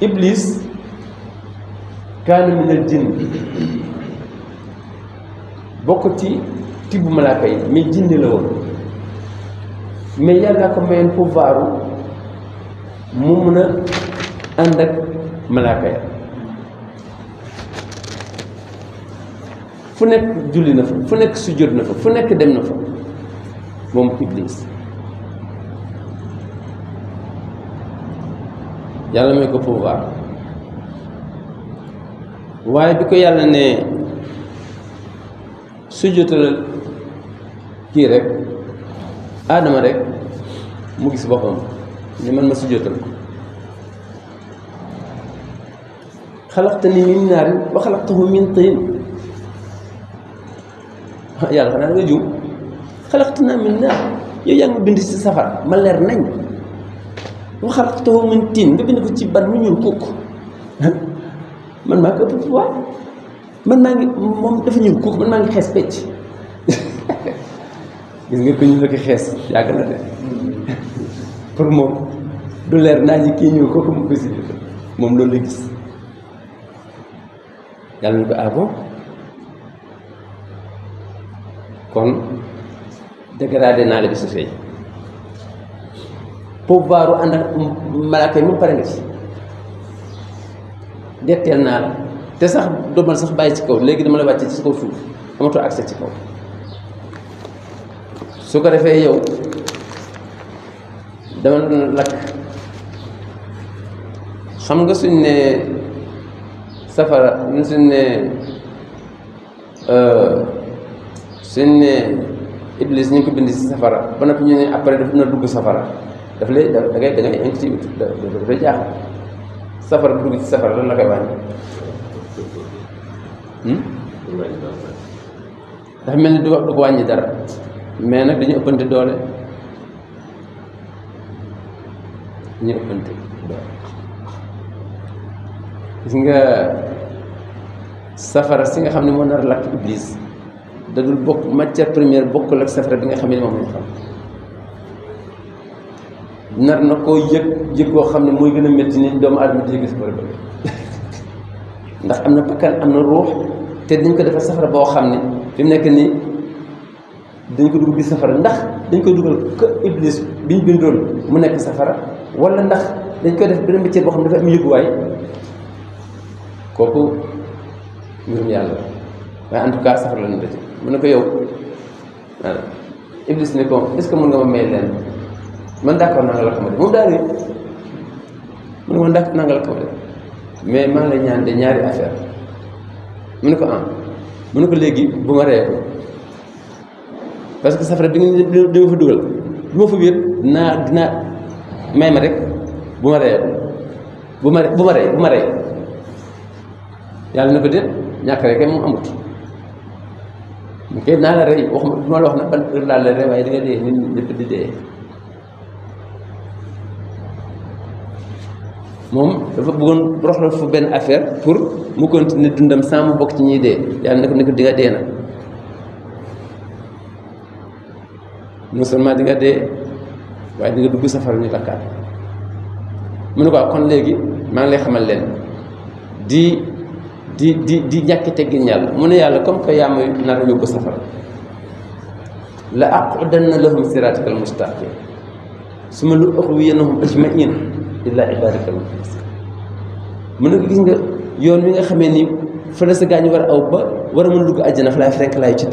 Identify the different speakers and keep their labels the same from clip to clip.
Speaker 1: iblis kaana minal jinn bokk ci tibb malaaka yi mais jinne la woon mais yàlla ko mayoon pouvoir mu mën a ànd ak malaaka ya fu nekk julli na fa fu nekk sujjóot na fa fu nekk dem na fa moom iblis yàlla may ko pouvoir waaye bi ko yàlla ne sujjóotalal kii rek aadama rek mu gis boppam ni man ma sujjóotal ko xalaqtani min naarin wa xalaqtahu min tiin yàlla xanaa nga juum xalaqtanaa min naar yow yaa ngi ma bind ci safara ma leer nañ wa xalaqtahu min tiin nga bind ko ci ban mu ñuul kukk man maa ko ëpp pouvoir man maa ngi moom dafa ñuul kukk man maa ngi xees pecc gis nga ko ñu la ko xees yàgg na de pour moom du leer naa ñi kii ñuul kooku mu ko si moom loolu la gis yàlla na ko ah bon kon dégradé naa la bi su feeñ pouvoiru ànd ak malaaka yi mu pare nga ci detteel naa la te sax doomal sax bàyyi ci kaw léegi dama la wàcce ci kaw suuf amatoo accès ci kaw su ko defee yow dama lakk xam nga suñ ne safara suñ ne iblis ñu ngi ko bind ci safara ba noppi ñu ne après daf na dugg safara daf lay da ngay intuitif dafay jaaxal safara bu dugg ci safara lan la koy wàññi dafa mel ni du ko wàññi dara mais nag dañu ëppante doole gis nga safara si nga xam ne moo nar a lakk iblis da dul bokk matière première bokkul ak safara bi nga xam ne moom lañ xam nar na koo yëg koo xam ne mooy gën a métti ni doomu aadama di yëg safara ba ndax am na bakkan am na ruux te dañ ko defar safara boo xam ne fi mu nekk nii dañ ko dugg bi safara ndax dañ ko dugal que iblis bi ñu bindoon mu nekk safara wala ndax dañ koy def beneen métier boo xam ne dafa am yëguwaay kooku mbirum yàlla waaye en tout cas safara la ñu dëj mu ne ko yow voilà iblis ne ko est-ce que mën nga ma may leen man d'accord naa nga la ko ma def moom daal di mu ne man d'accord naa nga la ko ma def mais maa ngi lay ñaan de ñaari affaire mu ne ko mu ne ko léegi bu ma reyee ko parce que safara bi nga fa dugal bu ma fa wéet dinaa may ma rek bu ma reyee ko bu ma rey yàlla na ko déet ñàkk rek moom amut mu kay naa la rey wax ma la wax na ban heure laa la rey waaye di nga dee nit ñëpp di dee moom dafa bëggoon roxla fu benn affaire pour mu continuer dundam sans mu bokk ci ñuy dee yàlla na ko di nga dee nag non seulement di nga dee waaye di nga dugg safara ñu lakkaat mu ne ko kon léegi maa ngi lay xamal leen di ñàkki teggin yàlla mu ne yàlla comme que yaa may nar a yóbbu safara la aqudanna lahum siratakal mustaqim summa la ughwiyannahum ajmain illa ibadakal mukhlasin mu ne ko gis nga yoon wi nga xamee ni fa la sa gaañu war a aw ba war a mën a dugg àjjana fa laay frenk laay ci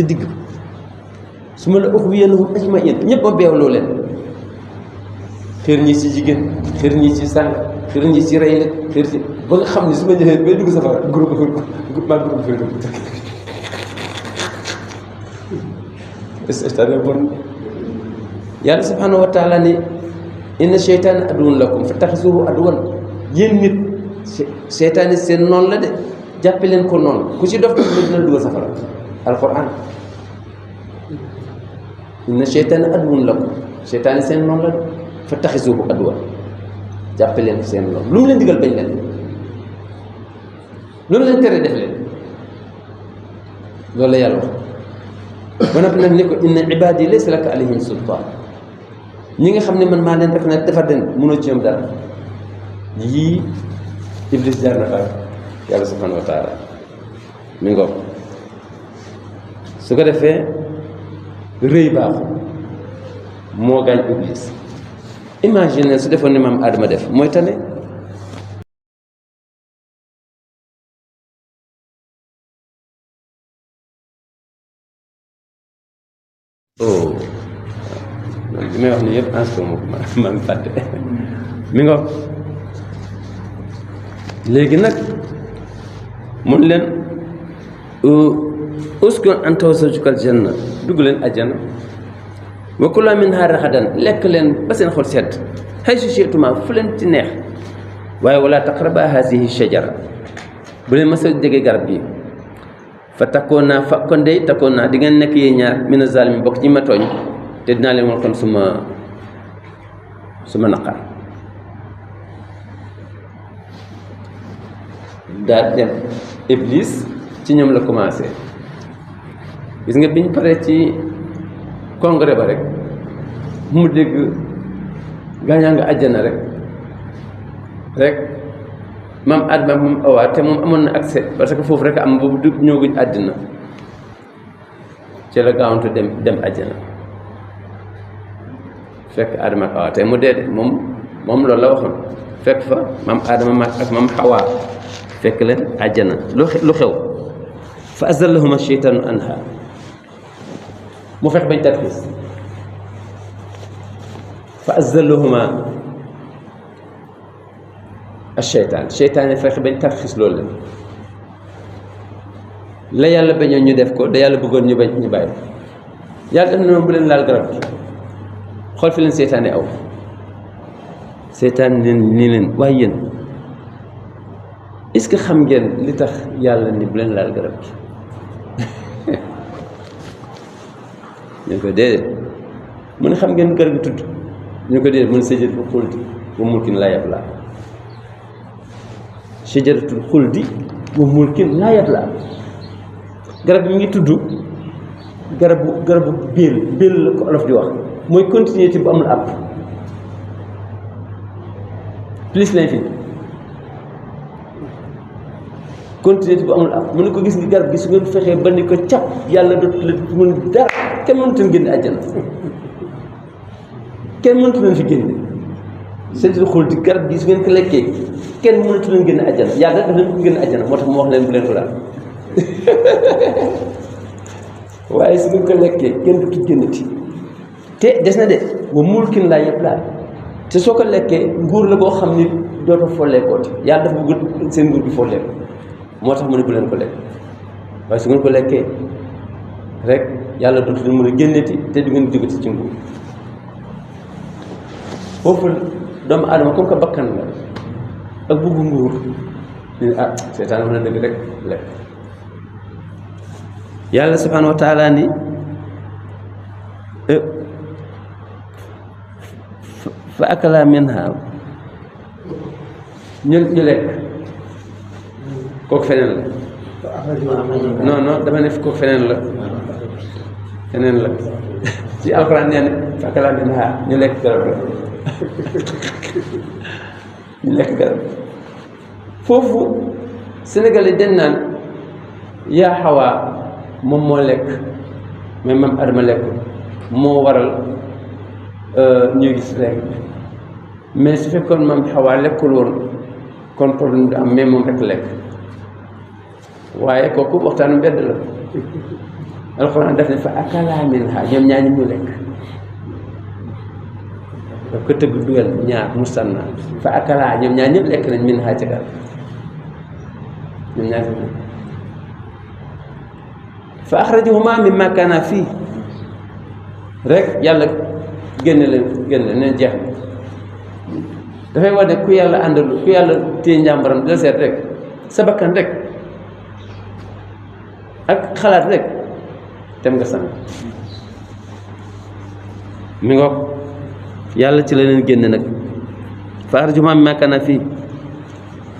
Speaker 1: digg summa la ughwiyannahum ajmain ñëpp ma beewloo leen xër ñi ci jigéen xër ñi ci sàng xër ñi ci rey leen xër ci ba nga xam ne su ma ñëwee bay dugg safara groupe fay dugg c'est-à-dire bon yàlla subhanahu wa taala ni inna sheytaana aduwwun lakum fattaxisuuhu aduwwan yéen nit seytaane seen noonu la de jàppe leen ko noonu ku ci dof la dina dugal safara alquran inna sheytaana aduwwun lakum seytaane seen noonu la de fattaxisuuhu aduwwan jàppe leen seen noonu lu mu leen digal bañ leen lu mu leen tere def leen loolu la yàlla wax ba noppi nag ni ko inna ibaadi laysa laka alayhim sultaan ñi nga xam ne man maa leen def na defar den mënoo ci ñoom dara yii iblis jaar na fa yàlla subhanahu wa taala mi ngoog su ko defee rëy baaxul moo gaañ iblis imagine su defoon ni maam Adama def mooy tane oh li may wax ni yëpp ensto maa ngi fàtte mi ngoog léegi nag mun leen uskun anta wa zawjukal janna dugg leen àjjana wa kulaa minhaa ragadan lekk leen ba seen xol sedd haysu shi'tumaa fu leen ci neex waaye wala taqrabaa haadihi shajara bu leen mës a jege garab gi fa takkoon naa fa kon de takkoon naa di ngeen nekk yéen ñaar mina zaalimiin bokk ci ma tooñ te dinaa leen wax kon suma naqar daal dem iblis ci ñoom la commencé gis nga biñ paree ci congrès ba rek mu dégg gaañaa nga àjjana rek maam Adama moom Awa te moom amoon na accès parce que foofu rek am boobu du ñëwaguñ àddina ci la gaawantu dem àjjana fekk Adama ak Awa te mu dee de moom loolu la waxoon fekk fa maam Adama ak maam Hawa fekk leen àjjana lu xew fa azallahuma sheytaanu anha mu fekk bañ tarxiis fa azallahuma asheytaan yi fekk bañ tarxiis loolu la yàlla bañoon ñu def ko da yàlla bëggoon ñu bañ ñu bàyyi yàlla def na noonu bu leen laal garab gi xool fi leen seytaane aw seytaan ni leen waaye yéen est-ce que xam ngeen li tax yàlla ni bu leen laal garab gi ñu ko déedéet mu ne xam ngeen garab gi tudd ñu ko déedéet mu ne sajaratul xuldi wa mulkin laa yablaa sajaratul xuldi wa mulkin laa yablaa garab bi mu ngi tudd garabu béel la ko olof di wax mooy continuité bu amul àpp plus l'infini continuité bu amul àpp mu ne ko gis nga garab gi su ngeen fexee ba ni ko cap yàlla dootu la mën dara kenn mënatu leen génne àjjana kenn mënatu leen fi génne seen xul di garab gi su ngeen ko lekkee kenn mënatu leen génne àjjana yàlla daf leen ko génne àjjana moo tax mu wax leen bu leen ko laal waaye su ngeen ko lekkee kenn du ci génnati te des na de ba mulkin laa yëpp laal te soo ko lekkee nguur la boo xam ni dootoo folleekooti yàlla dafa bëgg seen nguur gi folleeko moo tax mu ne bu leen ko lekk waaye su ngeen ko lekkee rek yàlla dootu leen mën a génneti te du ngeen jógati ci nguur foofu doomu aadama comme que bakkan la ak buggu nguur ñu ne seetaan mën a dëgg rek lekk yàlla subhanahu wa taala ni fa akala minha ñu lekk kooku feneen la non dama ne kooku feneen la ci alxuraan nee na fa akala minha ñu lekk garab la foofu sénégalais den naan yaa xawaa moom moo lekk mais maam Adama lekk moo waral ñuy gis rek mais su fekkoon maam xawaa lekkul woon kon problème du am mais moom rek lekk waaye kooku waxtaanu mbedd la alxuraan def ne fa akala minha ñoom ñaar ñu lekk daf ko tëgg dugal ñaar musanna fa akala ñoom ñaar ñëpp lekk nañ minha ci garab ñoom ñaar fa axrajahuma mimma kaana fii rek yàlla génne leen jeex na dafay wax ne ku yàlla àndalu ku yàlla téye njàmbaram di la seet rek sa bakkan rek ak xalaat rek dem nga sànq mi ngoog yàlla ci la leen génne nag fa axrajahuma mimma kaana fii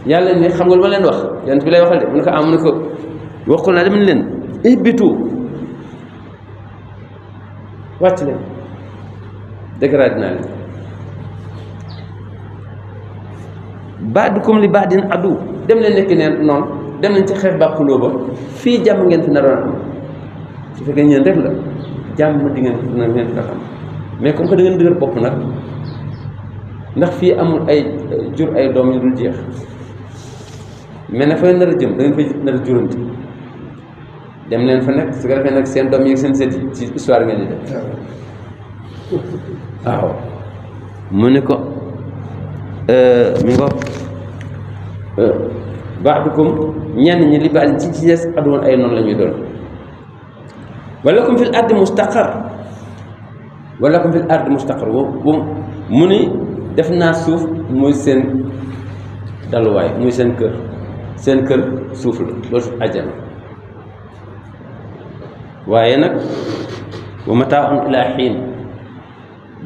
Speaker 1: yàlla ne xam nga lu ma leen wax yonent bi lay waxal de mu ne ko mu ne ko waxul naa dama ne leen ihbitu wàcc leen dégradé naa leen ba'dukum li ba'din adu dem leen nekk neen noonu dem nañ ci xeex ba xuloo ba fii jàmm ngeen fi naroon am su fekkee ñeen rek la jàmm di ngeen fi am mais comme que da ngeen dëgër bopp nag ndax fii amul ay jur ay doom yu dul jeex mais nag fa nar a jëm da ngeen fay nar a juranti dem leen fa nekk su ko defee nag seen doom yi seen sët yi ci histoire ngeen di def waaw mu ne ko mi ngo ba'dukum ñenn ñi li baal ci des adoon ay noonu la ñuy doon walakum fil ardi mustaqar walakum fil ardi mustaqar mu ni def naa suuf muy seen daluwaay muy seen kër suuf la loolu suuf àjjana waaye nag wa mataa'un ilaa hiin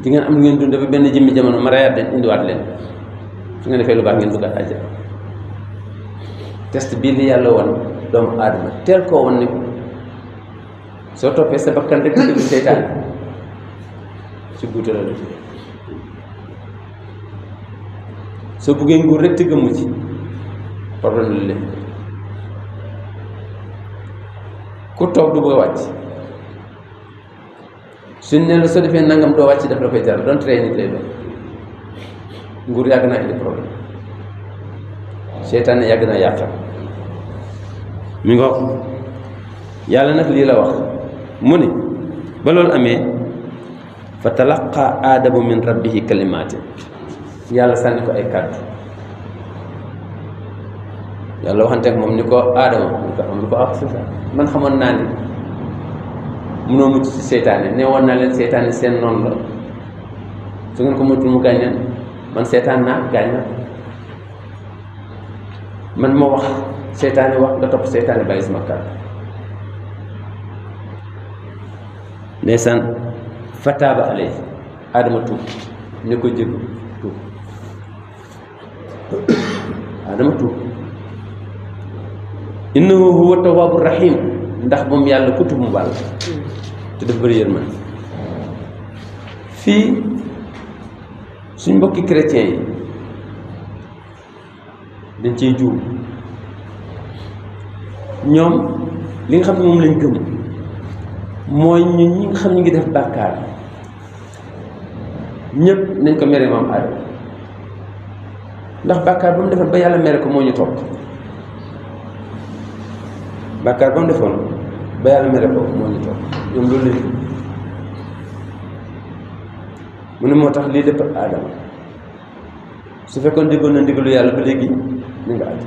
Speaker 1: di ngeen am lu ngeen dund dafa benn jëmmi jamono ma rayaat leen indiwaat leen su ngeen defee lu baax ngeen duggaat àjjana test bii li yàlla woon doomu aadama teel koo woon ni ko soo toppee sa bakkan rek déglu seytaane si guute la la soo buggee nguur rek te gëmmu ci problème la leen ku toog du bëgg a wàcc suñ ne la soo defee nangam doo wàcc daf la koy jaral doon tere nit lay doon nguur yàgg naa indi problème seytaane yàgg naa yàqal mi ngo yàlla nag lii la wax mu ni ba loolu amee fa talaqa aadamu min rabbihi kalimaatin yàlla sànni ko ay kàddu yàlla waxanteeg moom ni ko aadama ni ko xam lu ko ak sa man xamoon naa ni mënoo mucc ci seytaane ne woon naa leen seytaane seen noonu la su ngeen ko moytul mu gaañ leen man seytaan naa gaañ na man moo wax seytaane wax nga topp seytaane bàyyi sama kàddu ndeysaan fataaba alay aadama tuub ne ko jéggu tuub aadama tuub innahu huwa tawwaabu rahim ndax moom yàlla ku tuub mu baal te daf bëri yërmande fii suñ mbokki chrétiens yi dañ ciy juum ñoom li nga xam ne moom lañ gëm mooy ñun ñi nga xam ñu ngi def bàkkaar ñëpp nañ ko mere maam Aadama ndax bàkkaar ba mu defoon ba yàlla mere ko moo ñu topp bàkkaar ba mu defoon ba yàlla mere ko moo ñu topp ñoom loolu lañ mu ne moo tax lii lépp Aadama su fekkoon déggoon na ndigalu yàlla ba léegi ñu nga àjj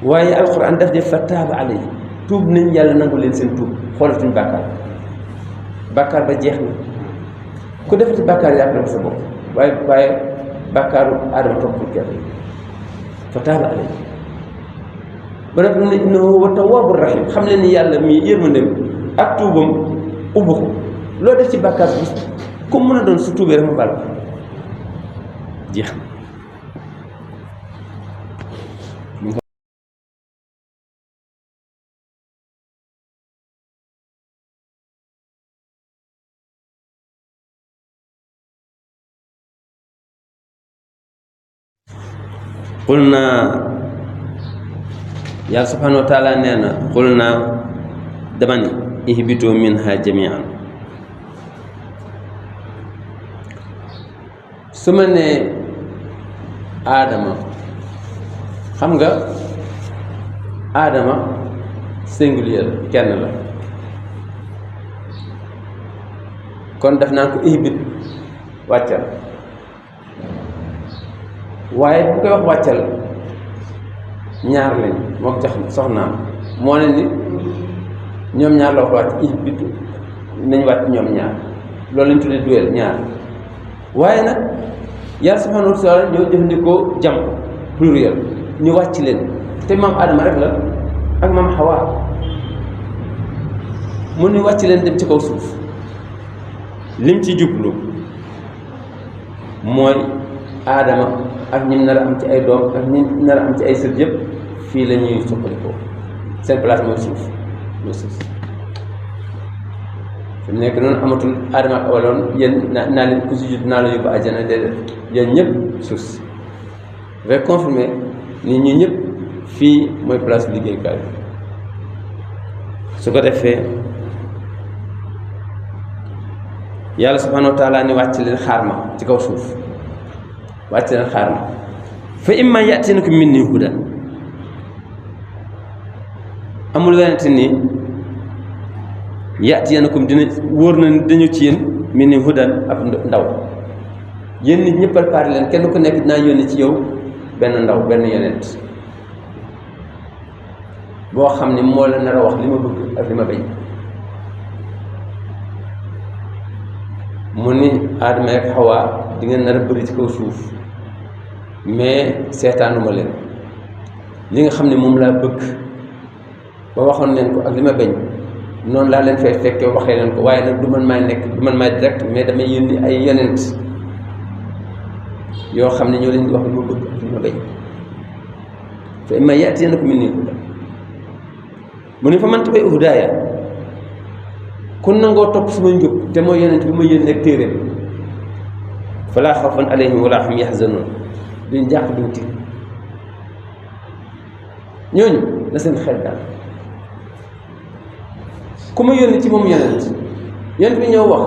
Speaker 1: waaye alxuraan daf def fa taaba alay tuub nañ yàlla nangu leen seen tuub xoolatuñ bàkkaar ba jeex na ku defati bàkkaar yaa ko sa bopp waaye bàkkaaru Aadama toppul kenn fa taaba alay ba nag ne innahu huwa tawwaabu rahim xam leen ni yàlla mii yërmandeem ak tuubam ubbu ko loo def ci bàkkaar bi comme mën a doon su tuubee rek ma baal ko jeex na qul naa yàlla subhanahu wa taala nee na qul naa dama ni ihbitu minha jamian su ma nee Aadama xam nga Aadama singulier kenn la kon def naa ko ihbit wàccal waaye bu koy wax wàccal ñaar lañ moo ko jox soxnaam moo ne ni ñoom ñaar la wax wàcc ihbitu nañ wàcc ñoom ñaar loolu lañ tuddee duel ñaar waaye nag yàlla subhanahu wa taala ñoo jëfandikoo jam pluriel ñu wàcc leen te maam Adama rek la ak maam Hawa mu ni wàcc leen dem ci kaw suuf lim ci jublu mooy Adama ak ñi nar a am ci ay doom ak ñi nar a am ci ay sët yëpp fii la ñuy soppandikoo seen place mooy suuf mooy suuf fi mu nekk noonu amatul Adama ak awaloon yéen naa leen ku si jut naa la yóbbu àjjana déedéet yéen ñëpp suuf si dafay confirmer ni ñi ñëpp fii mooy place liggéeyukaay su ko defee yàlla subhanahu wa taala ni wàcc leen xaar ma ci kaw suuf wàcc leen xaar ma fa imma ya'tinakum minni hudan amul werante ni ya'tinakum dina wóor na ni dañu ci yéen minni hudan ab ndaw yéen nit ñëpp préparé leen kenn ku nekk dinaa yónni ci yow benn ndaw benn yonent boo xam ne moo la nar a wax li ma bëgg ak li ma bañ mu ni Aadama ak Xawaa di ngeen nar a bëri ci kaw suuf mais seetaanuma leen li nga xam ne moom laa bëgg ba waxoon leen ko ak li ma bañ noonu laa leen fay fekkee waxee leen ko waaye nag du man maay nekk du man maay direct mais damay yónni ay yonent yoo xam ne ñoo leen di wax li ma bëgg ak li ma bañ fa imma ya'tiyannakum minnii hudan mu ne fa man tabi'a hudaaya kun nangoo topp suma njub te mooy yonent bi ma yónnee ak téeréem falaa xawfun alayhim wa laa hum yahzanuun duñ jàq duñ tiit ñooñu la seen xel daal ku ma yónni ci moom yonent bi ñëw wax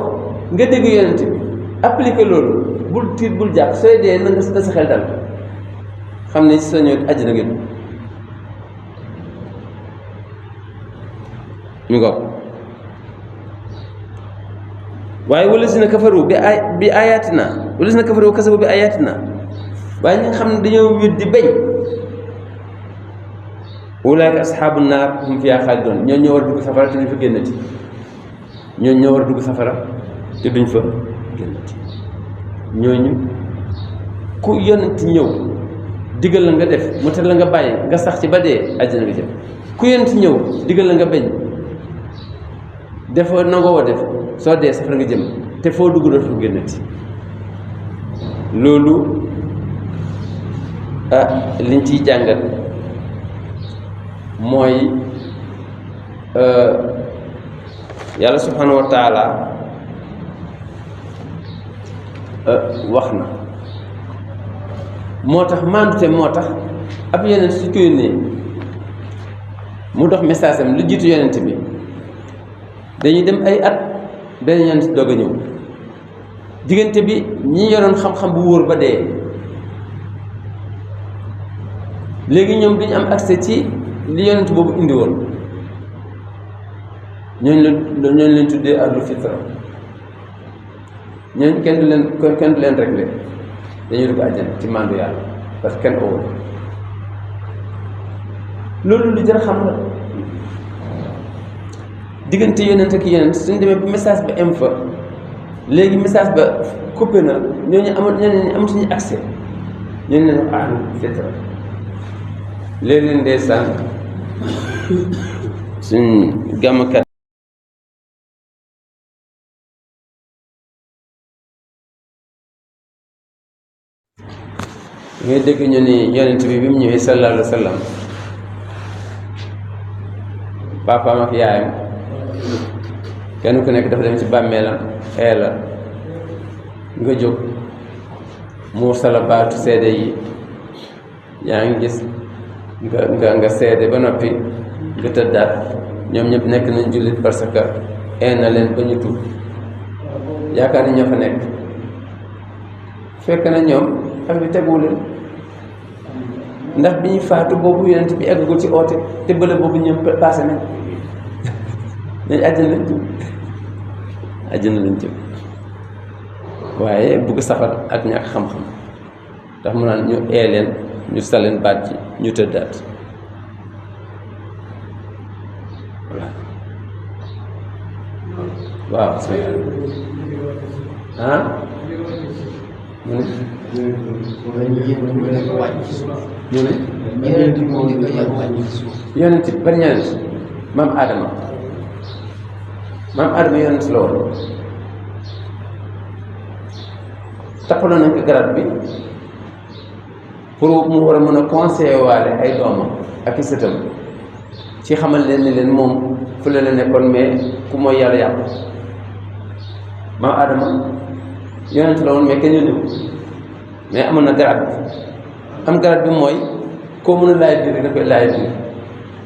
Speaker 1: nga dégg yonent bi appliqué loolu bul tiit bul jàq sooy dee na nga sa xel dal xam ne sa ñëw àjjana ngeen mi ngo waaye wallazina kafaru bi ayatina wallazina kafaru kasabu bi ayatina waaye ñi nga xam ne dañoo weddi bañ ulaa'ika ashaabu naar hum fiihaa xaalidoon ñoo ñoo war a dugg safara te duñ fa génnati ñoo ñoo war a dugg safara te duñ fa génnati ñooñu ku yonent ñëw digal la nga def mu tere la nga bàyyi nga sax ci ba dee àjjana nga jëm ku yonent ñëw digal la nga bañ defoo nangoo wa def soo dee safara nga jëm te foo dugg doo fa génnati loolu liñ ciy jàngat mooy yàlla subhanahu wa taala wax na moo tax maandute moo tax ab yonent su ko yónnee mu dox message am lu jiitu yonent bi dañuy dem ay at benn yonent doog a ñëw diggante bi ñi yoroon xam-xam bu wóor ba dee léegi ñoom duñu am accès ci li yonent boobu indi woon ñooñu leen tuddee ahlu fitra ñooñu kenn du leen réglé dañuy dugg àjjana ci màndu yàlla parce que kenn owul loolu lu jar xam la diggante yonent ak yonent suñ demee ba message ba am fa léegi message ba coupé na ñooñu amatuñu accès ñooñu leen wax ahlu fitra léeg-léeg ndeysaan suñ gàmmkat ngay dégg ñu ni yonent bi mu ñëwee sallallahu alayhi wa sallam papaam ak yaayam kenn ku nekk dafa dem ci bàmmeelam la nga jóg muur sala baatu seede yi yaa ngi gis nga seede ba noppi nga tëddaat ñoom ñëpp nekk nañ jullit parce que na leen ba ñu tuub yaakaar ni ñoo fa nekk fekk na ñoom ak bi teguwu leen ndax bi ñu faatu boobu yonent bi eggagul ci oote te bële boobu ñoom passé nañ dañ àjjana lañ jëm waaye bugg safar ak ñàkk xam-xam ndax mu naan ñu leen ñu saleen baat ji ñu tëddaat voilà waaw mu ne yonent ban yonent maam Adama yonent la woon tappaloon nañ ko garab bi pour mu war a mën a conseiller waale ay doomam ak i sëtam ci xamal leen ni leen moom fu la nekkoon mais ku mooy yàlla yàqu maam Adama yonent la woon mais kenn yónni ko mais amoon na garab bi am garab bi mooy koo mën a laay biir nga koy laay biir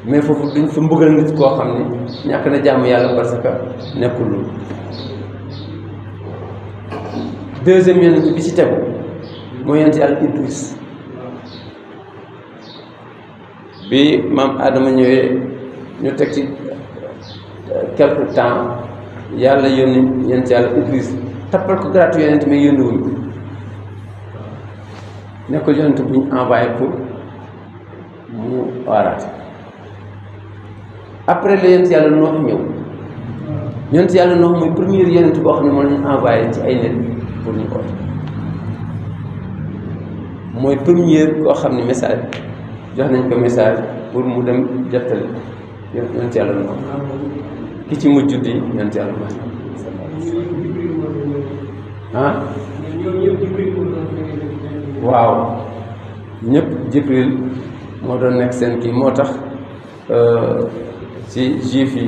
Speaker 1: mais foofu duñ fa mbugal nit koo xam ne ñàkk na jàmm yàlla parce que nekkul lu deuxième yonent bi ci tegu mooy yonent yàlla Idris bi maam Adama ñëwee ñu teg ci quelque temps yàlla yónni yonent yàlla Idris tappal ko garaatu yonent mais yónni wuñ ko nekkul yonent bu ñu envoyé pour mu waaraate après la yonent yàlla Noox ñëw yonent yàlla Noox mooy première yonent boo xam ne moo lañu envoyé ci ay nit pour ñu oote mooy première koo xam ne message jox nañ ko message pour mu dem jottali yonent yàlla Noox ki ci mujj di yonent yàlla Noox ah waaw ñëpp Jibril moo doon nekk seen kii moo tax ci juif yi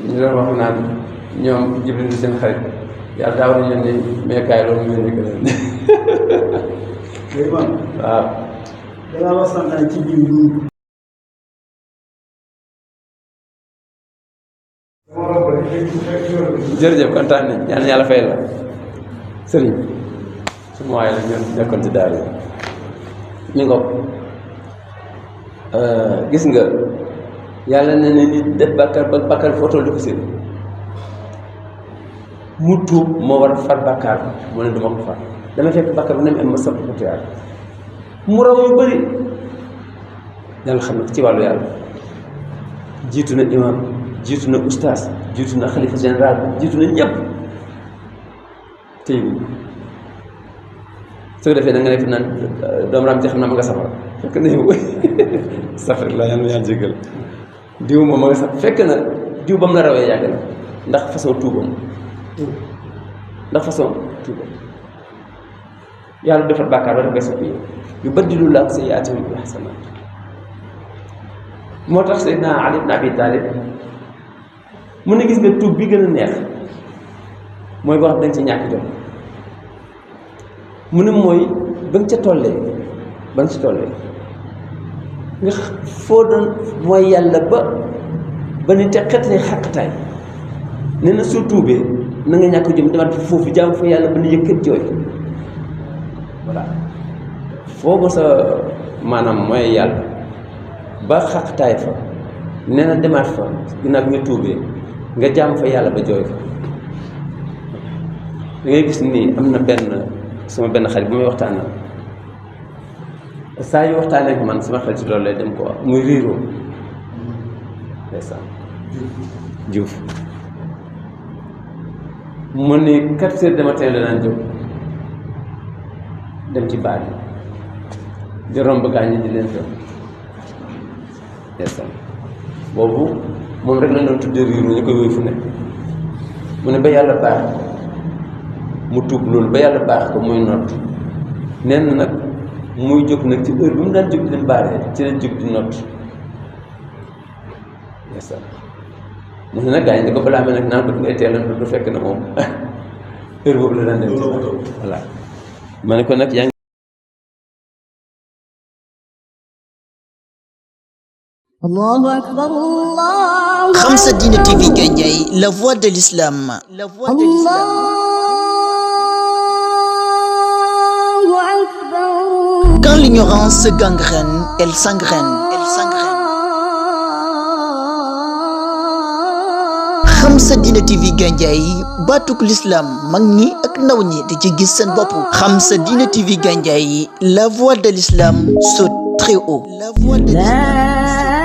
Speaker 1: ñu doon wax naan ñoom Jibril di seen xarit yàlla daaw nañu ne meekaay loolu ñu nekk leen waaw
Speaker 2: dangaa wax santaan ci biir bi
Speaker 1: jërëjëf kontaan nañ ñaan yàlla fay la sëriñ su ma waaye la ñoon nekkoon ci daara yi mi ngoog gis nga yàlla ne ne nit def bàkkaar ba bàkkaar footoo di ko seen mu tuub moo war a far bàkkaar mu ne duma ko far dama fekk bàkkaar bu ne am ma sapp ko tuyaar mu raw yu bëri yàlla xam ne ci wàllu yàlla jiitu na imam jiitu na ustaas jiitu na xalifa général jiitu na ñëpp tey bi su ko defee da nga def naan doomu raam ci xam naa ma nga safara fekk na yow safar la yàlla jégal diw moom ma nga safara fekk na diw ba mu la rawee yàgg na ndax façon tuubam yàlla defar bàkkaar ba def koy soppi yu baddilu laahu sayyi'aatihim hasanaat moo tax Seydina Ali ibn Abi Talib mu ne gis nga tuub bi gën a neex mooy boo xam dañ ci ñàkk jom mu ne mooy ba nga ca tollee nga foo doon mooy yàlla ba ni te xetlee xaqtaay nee na soo tuubee na nga ñàkk jom demaat foofu jaamu fa yàlla ba ni yëkkat jooy voilà foo ma sa maanaam mooy yàlla ba xaqtaay fa nee na demaat fa ginnaaw bi nga tuubee nga jaam fa yàlla ba jooy fa da ngay gis nii am na sama benn xarit bu may waxtaanal saa yu waxtaanee ak man sama xel ci loolu lay dem ko muy riiroo ndeysaan Diouf mu ne 4 heures du matin la daan jóg dem ci baar yi di romb gaañi di leen fekk ndeysaan boobu moom rek lañ doon tuddee riiru ñu koy wéy fu nekk mu ne ba yàlla baax mu tuub loolu ba yàlla baax ko muy nott nee na nag muy jóg nag ci heure bi mu daan jóg di dem baaree ci la jóg di nott ndeysaan mu ne nag gaañ di ko balaa mel nag naan ko ngay teel a du fekk na moom heure boobu la daan dem ci voilà ma ne ko nag yaa ngi
Speaker 3: Allahu akbar Allah.
Speaker 4: Khamsa-Dina TV Gandiaye, la voix de l'islam.
Speaker 3: Allahu akbar.
Speaker 4: Quand l'ignorance se gangrène, elle s'engraine. Khamsa-Dina TV Gandiaye, baatuk l'islam mag ñi ak ndaw ñi di ci gis seen bopp. Khamsa-Dina TV Gandiaye, la voix de l'islam saute très haut. La voix de l'islam.